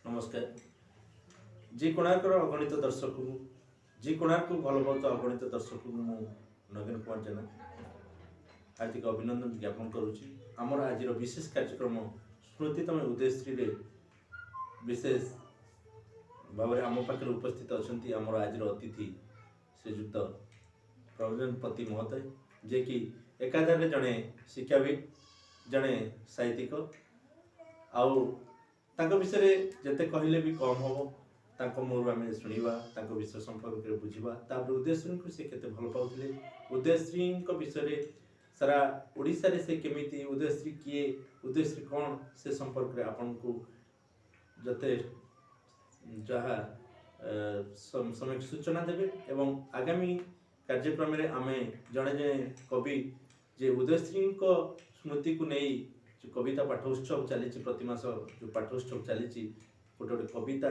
ନମସ୍କାର। ଜି କୋଣାର୍କର ଅଗଣିତ ଦର୍ଶକଙ୍କୁ, ଜି କୋଣାର୍କକୁ ଭଲ ପାଉଥିବା ଅଗଣିତ ଦର୍ଶକଙ୍କୁ ମୁଁ ନବୀନ କୁମାର ଜେନା ହାର୍ଦ୍ଦିକ ଅଭିନନ୍ଦନ ଜ୍ଞାପନ କରୁଛି। ଆମର ଆଜିର ବିଶେଷ କାର୍ଯ୍ୟକ୍ରମ ସ୍ମୃତିତମ ଉଦୟଶ୍ରୀରେ ବିଶେଷ ଭାବରେ ଆମ ପାଖରେ ଉପସ୍ଥିତ ଅଛନ୍ତି ଆମର ଆଜିର ଅତିଥି ଶ୍ରୀଯୁକ୍ତ ପ୍ରଭଞ୍ଜନ ପତି ମହୋଦୟ, ଯିଏକି ଏକାଧାରରେ ଜଣେ ଶିକ୍ଷାବିତ୍, ଜଣେ ସାହିତ୍ୟିକ। ଆଉ ତାଙ୍କ ବିଷୟରେ ଯେତେ କହିଲେ ବି କମ୍ ହେବ। ତାଙ୍କ ମୁହଁରୁ ଆମେ ଶୁଣିବା, ତାଙ୍କ ବିଷୟ ସମ୍ପର୍କରେ ବୁଝିବା। ତାପରେ ଉଦୟଶ୍ରୀଙ୍କୁ ସେ କେତେ ଭଲ ପାଉଥିଲେ, ଉଦୟଶ୍ରୀଙ୍କ ବିଷୟରେ ସାରା ଓଡ଼ିଶାରେ ସେ କେମିତି, ଉଦୟଶ୍ରୀ କିଏ, ଉଦୟଶ୍ରୀ କ'ଣ, ସେ ସମ୍ପର୍କରେ ଆପଣଙ୍କୁ ଯେତେ ଯାହା ସମ୍ୟକ ସୂଚନା ଦେବେ। ଏବଂ ଆଗାମୀ କାର୍ଯ୍ୟକ୍ରମରେ ଆମେ ଜଣେ ଜଣେ କବି ଯେ ଉଦୟଶ୍ରୀଙ୍କ ସ୍ମୃତିକୁ ନେଇ ଯେଉଁ କବିତା ପାଠ ଉତ୍ସବ ଚାଲିଛି, ପ୍ରତି ମାସ ଯେଉଁ ପାଠ ଉତ୍ସବ ଚାଲିଛି, ଗୋଟେ ଗୋଟେ କବିତା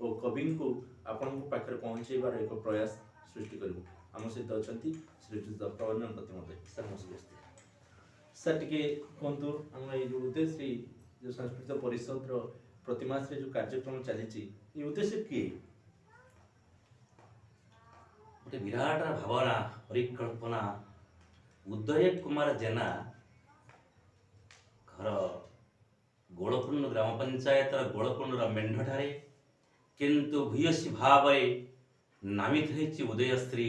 ଓ କବିଙ୍କୁ ଆପଣଙ୍କ ପାଖରେ ପହଞ୍ଚାଇବାର ଏକ ପ୍ରୟାସ ସୃଷ୍ଟି କରିବୁ। ଆମ ସହିତ ଅଛନ୍ତି ଶ୍ରୀଯୁକ୍ତ ପ୍ରଭଞ୍ଜନ ପତି ମହୋଦୟ। ସାର୍, ନମସ୍କାର। ସାର୍, ଟିକେ କୁହନ୍ତୁ, ଆମର ଏଇ ଯେଉଁ ଉଦୟଶ୍ରୀ ଯେଉଁ ସାଂସ୍କୃତିକ ପରିଷଦର ପ୍ରତି ମାସରେ ଯେଉଁ କାର୍ଯ୍ୟକ୍ରମ ଚାଲିଛି, ଏ ଉଦ୍ଦେଶ୍ୟ କିଏ? ଗୋଟେ ବିରାଟ ଭାବନା, ପରିକଳ୍ପନା। ଉଦୟ କୁମାର ଜେନା, ଘର ଗୋଳକୁଣ୍ଡ ଗ୍ରାମ ପଞ୍ଚାୟତର ଗୋଳକୁଣ୍ଡର ମେଣ୍ଢଠାରେ, କିନ୍ତୁ ଭୂୟସୀ ଭାବରେ ନାମିତ ହୋଇଛି ଉଦୟଶ୍ରୀ।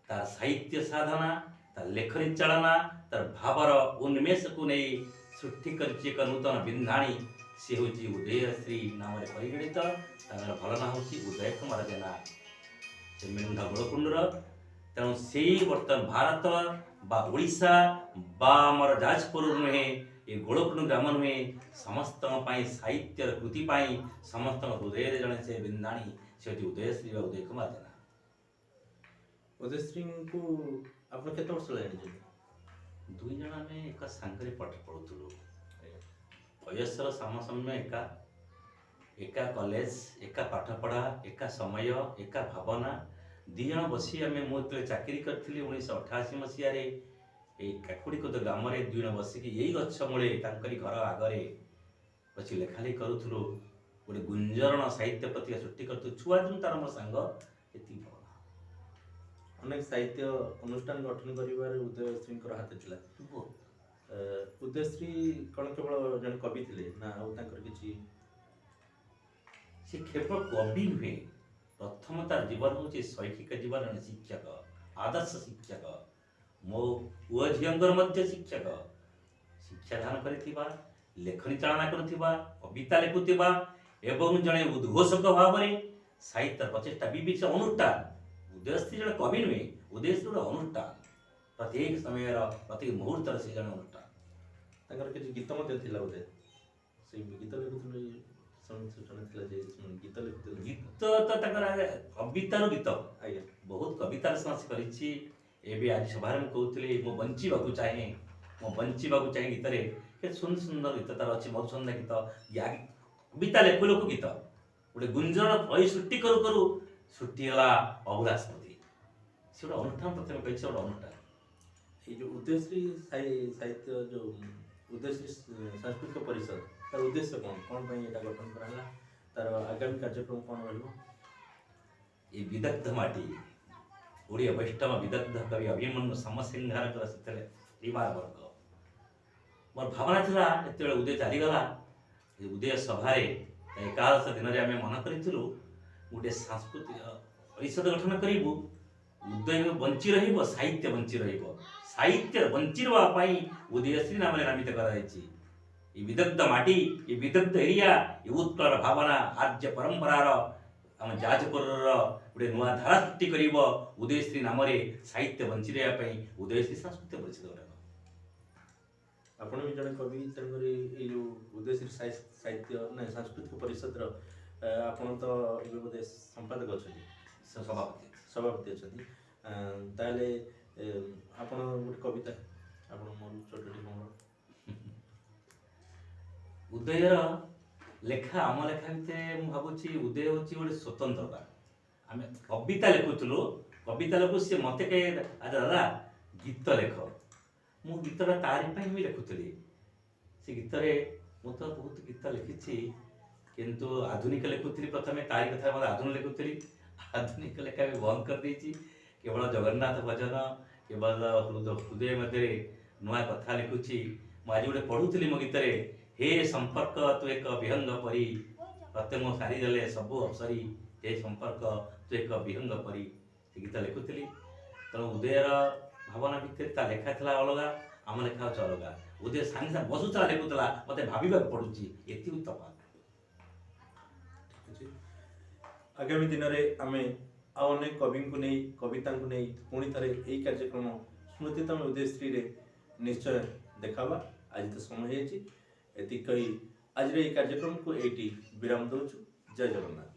ତାର ସାହିତ୍ୟ ସାଧନା, ତାର ଲେଖନୀ ଚାଳନା, ତାର ଭାବର ଉନ୍ମେଷକୁ ନେଇ ସୃଷ୍ଟି କରିଛି ଏକ ନୂତନ ବିନ୍ଧାଣୀ। ସେ ହେଉଛି ଉଦୟଶ୍ରୀ ନାମରେ ପରିଗଣିତ। ତାଙ୍କର ଭଲ ନାଁ ହେଉଛି ଉଦୟ କୁମାର ଜେନା। ସେ ମେଣ୍ଢ ଗୋଳକୁଣ୍ଡର। ତେଣୁ ସେଇ ବର୍ତ୍ତମାନ ଭାରତ ବା ଓଡ଼ିଶା ବା ଆମର ଯାଜପୁର ନୁହେଁ, ଏ ଗୋଳକୁଣ୍ଡ ଗ୍ରାମ ନୁହେଁ, ସମସ୍ତଙ୍କ ପାଇଁ ସାହିତ୍ୟର କୃତି ପାଇଁ ସମସ୍ତଙ୍କ ହୃଦୟରେ ଜଣେ ସେ ବିନ୍ଧାଣୀ। ସେ ହେଉଛି ଉଦୟଶ୍ରୀ ବା ଉଦୟ କୁମାର ଜେନା। ଉଦୟଶ୍ରୀଙ୍କୁ ଆପଣ କେତେ ବର୍ଷ ହେଲା ଜାଣିଛନ୍ତି? ଦୁଇ ଜଣ ଆମେ ଏକ ସାଙ୍ଗରେ ପାଠ ପଢ଼ୁଥିଲୁ। ବୟସର ସମସମ୍ୟ ଏକା, ଏକା କଲେଜ, ଏକା ପାଠପଢ଼ା, ଏକା ସମୟ, ଏକା ଭାବନା। ଦୁଇ ଜଣ ବସି ଆମେ, ମୁଁ ଯେତେବେଳେ ଚାକିରି କରିଥିଲି 1988 ମସିହାରେ, ଏଇ କାକୁଡ଼ିକୁଦ ଗ୍ରାମରେ ଦୁଇ ଜଣ ବସିକି ଏଇ ଗଛ ମୂଳେ ତାଙ୍କରି ଘର ଆଗରେ ବସି ଲେଖାଲେଖି କରୁଥିଲୁ। ଗୋଟେ ଗୁଞ୍ଜରଣ ସାହିତ୍ୟ ପତ୍ରିକା ସୃଷ୍ଟି କରୁଥିଲୁ। ଛୁଆ ଦିନୁ ତାର ମୋ ସାଙ୍ଗ, ଏତିକି ଭାବନା। ଅନେକ ସାହିତ୍ୟ ଅନୁଷ୍ଠାନ ଗଠନ କରିବାରେ ଉଦୟଶ୍ରୀଙ୍କର ହାତ ଥିଲା। ଉଦୟଶ୍ରୀ କ'ଣ କେବଳ ଜଣେ କବି ଥିଲେ ନା ଆଉ ତାଙ୍କର କିଛି? ସେ କେବଳ କବି ନୁହେଁ। ପ୍ରଥମ ତାର ଜୀବନ ହେଉଛି ଶୈକ୍ଷିକ ଜୀବନ। ଜଣେ ଶିକ୍ଷକ, ଆଦର୍ଶ ଶିକ୍ଷକ, ମୋ ପୁଅ ଝିଅଙ୍କର ମଧ୍ୟ ଶିକ୍ଷକ। ଶିକ୍ଷାଦାନ କରିଥିବା, ଲେଖନୀ ଚାଳନା କରୁଥିବା, କବିତା ଲେଖୁଥିବା ଏବଂ ଜଣେ ଉଦ୍ଘୋଷକ ଭାବରେ ସାହିତ୍ୟ ପ୍ରଚେଷ୍ଟା, ବିଭିନ୍ନ ଅନୁଷ୍ଠାନ। ଉଦୟଶ୍ରୀ ଜଣେ କବି ନୁହେଁ, ଉଦୟଶ୍ରୀ ଗୋଟେ ଅନୁଷ୍ଠାନ। ପ୍ରତ୍ୟେକ ସମୟର, ପ୍ରତ୍ୟେକ ମୁହୂର୍ତ୍ତର ସେ ଜଣେ ଅନୁଷ୍ଠାନ। ତାଙ୍କର କିଛି ଗୀତ ମଧ୍ୟ ଥିଲା ବୋଧେ? ସେଇ ଗୀତ ଲେଖୁଥିଲେ, ସୂଚନା ଥିଲା ଯେ ସେମାନେ ଗୀତ ଲେଖୁଥିଲେ। ଗୀତ ତ ତାଙ୍କର କବିତାରୁ ଗୀତ। ବହୁତ କବିତା ରଚନା ସେ କରିଛି। ଏବେ ଆଜି ସଭାରେ ମୁଁ କହୁଥିଲି, ମୁଁ ବଞ୍ଚିବାକୁ ଚାହେଁ, ମୁଁ ବଞ୍ଚିବାକୁ ଚାହେଁ ଗୀତରେ କେତେ ସୁନ୍ଦର ସୁନ୍ଦର ଗୀତ ତାର ଅଛି। ମଧୁସନ୍ଧା ଗୀତ। କବିତା ଲେଖୁ ଲେଖୁ ଗୀତ, ଗୋଟେ ଗୁଞ୍ଜରଣ ଭୟ ସୃଷ୍ଟି କରୁ କରୁ ସୃଷ୍ଟି ହେଲା ଅଭୁଲା ସ୍ମୃତି। ସେ ଗୋଟେ ଅନୁଷ୍ଠାନ, ପ୍ରଥମେ କହିଛି ଗୋଟେ ଅନୁଷ୍ଠାନ। ଏଇ ଯେଉଁ ଉଦୟଶ୍ରୀ ସାହିତ୍ୟ, ଯେଉଁ ଉଦୟଶ୍ରୀ ସାଂସ୍କୃତିକ ପରିଷଦ, ତାର ଉଦ୍ଦେଶ୍ୟ କ'ଣ? କ'ଣ ପାଇଁ ଏଇଟା ଗଠନ କରାହେଲା? ତାର ଆଗାମୀ କାର୍ଯ୍ୟକ୍ରମ କ'ଣ ରହିବ? ଏ ବିଦଗ୍ଧ ମାଟି, ଓଡ଼ିଆ ବୈଷ୍ଣବ ବିଦଗ୍ଧ କବି ଅଭିମନ୍ୟୁ ସମସିଂହାରଙ୍କର ସେତେବେଳେ ପରିବାର ବର୍ଗ। ମୋର ଭାବନା ଥିଲା, ଯେତେବେଳେ ଉଦୟ ଚାଲିଗଲା, ଏ ଉଦୟ ସଭାରେ ଏକାଦଶ ଦିନରେ ଆମେ ମନ କରିଥିଲୁ ଗୋଟେ ସାଂସ୍କୃତିକ ପରିଷଦ ଗଠନ କରିବୁ। ଉଦୟ ବଞ୍ଚି ରହିବ, ସାହିତ୍ୟ ବଞ୍ଚି ରହିବ। ସାହିତ୍ୟ ବଞ୍ଚି ରହିବା ପାଇଁ ଉଦୟଶ୍ରୀ ନାମରେ ନାମିତ କରାଯାଇଛି। ଏ ବିଦଗ୍ଧ ମାଟି, ଏ ବିଦଗ୍ଧ ଏରିଆ, ଏ ଉତ୍କଳର ଭାବନା, ଆର୍ଯ୍ୟ ପରମ୍ପରାର ଆମ ଯାଜପୁରର ଗୋଟେ ନୂଆ ଧାରା ସୃଷ୍ଟି କରିବ ଉଦୟଶ୍ରୀ ନାମରେ। ସାହିତ୍ୟ ବଞ୍ଚି ରହିବା ପାଇଁ ଉଦୟଶ୍ରୀ ସାଂସ୍କୃତିକ ପରିଷଦ ଗଠନ। ଆପଣ ବି ଜଣେ କବି, ତେଣୁକରି ଏଇ ଯେଉଁ ଉଦୟଶ୍ରୀ ସାହିତ୍ୟ ନାଇଁ ସାଂସ୍କୃତିକ ପରିଷଦର ଆପଣ ତ ଏବେ ବୋଧେ ସମ୍ପାଦକ ଅଛନ୍ତି? ସଭାପତି। ସଭାପତି ଅଛନ୍ତି। ତାହେଲେ ଆପଣ ଗୋଟେ କବିତା ଆପଣ ମୋର ଛୋଟଟି ମୋର। ଉଦୟର ଲେଖା ଆମ ଲେଖା ଭିତରେ ମୁଁ ଭାବୁଛି ଉଦୟ ହେଉଛି ଗୋଟେ ସ୍ୱତନ୍ତ୍ରତା। ଆମେ କବିତା ଲେଖୁଥିଲୁ, କବିତା ଲେଖୁ, ସିଏ ମୋତେ କହେ, ଆଚ୍ଛା ଦାଦା ଗୀତ ଲେଖ। ମୁଁ ଗୀତଟା ତାରି ପାଇଁ ବି ଲେଖୁଥିଲି। ସେ ଗୀତରେ ମୁଁ ତ ବହୁତ ଗୀତ ଲେଖିଛି। କିନ୍ତୁ ଆଧୁନିକ ଲେଖୁଥିଲି ପ୍ରଥମେ, ତାରି କଥା ମୋତେ ଆଧୁନିକ ଲେଖୁଥିଲି। ଆଧୁନିକ ଲେଖା ବି ବନ୍ଦ କରିଦେଇଛି। କେବଳ ଜଗନ୍ନାଥ ଭଜନ, କେବଳ ହୃଦୟ ମଧ୍ୟରେ ନୂଆ କଥା ଲେଖୁଛି। ମୁଁ ଆଜି ଗୋଟେ ପଢ଼ୁଥିଲି ମୋ ଗୀତରେ, ହେ ସମ୍ପର୍କ ତୁ ଏକ ବିହଙ୍ଗ ପରି, ତତେ ମୁଁ ସାରିଦେଲେ ସବୁ ଅପସରି, ହେ ସମ୍ପର୍କ ତୁ ଏକ ବିହଙ୍ଗ ପରି, ସେ ଗୀତ ଲେଖୁଥିଲି। ତେଣୁ ଉଦୟର ଭାବନା ଭିତରେ ତା ଲେଖା ଥିଲା ଅଲଗା, ଆମ ଲେଖା ହେଉଛି ଅଲଗା। ଉଦୟ ସାଙ୍ଗେ ସାଙ୍ଗେ ବସୁଥିଲା, ଲେଖୁଥିଲା, ମୋତେ ଭାବିବାକୁ ପଡ଼ୁଛି, ଏତିକି ତଫାତ୍। ଠିକ୍ ଅଛି, ଆଗାମୀ ଦିନରେ ଆମେ ଆଉ ଅନେକ କବିଙ୍କୁ ନେଇ, କବିତାଙ୍କୁ ନେଇ ପୁଣି ଥରେ ଏଇ କାର୍ଯ୍ୟକ୍ରମ ସ୍ମୃତିତମ ଉଦୟଶ୍ରୀରେ ନିଶ୍ଚୟ ଦେଖାବା। ଆଜି ତ ସମୟ ହେଇଯାଇଛି, ଏତିକି କହି ଆଜିର ଏଇ କାର୍ଯ୍ୟକ୍ରମକୁ ଏଇଠି ବିରାମ ଦେଉଛୁ। ଜୟ ଜଗନ୍ନାଥ।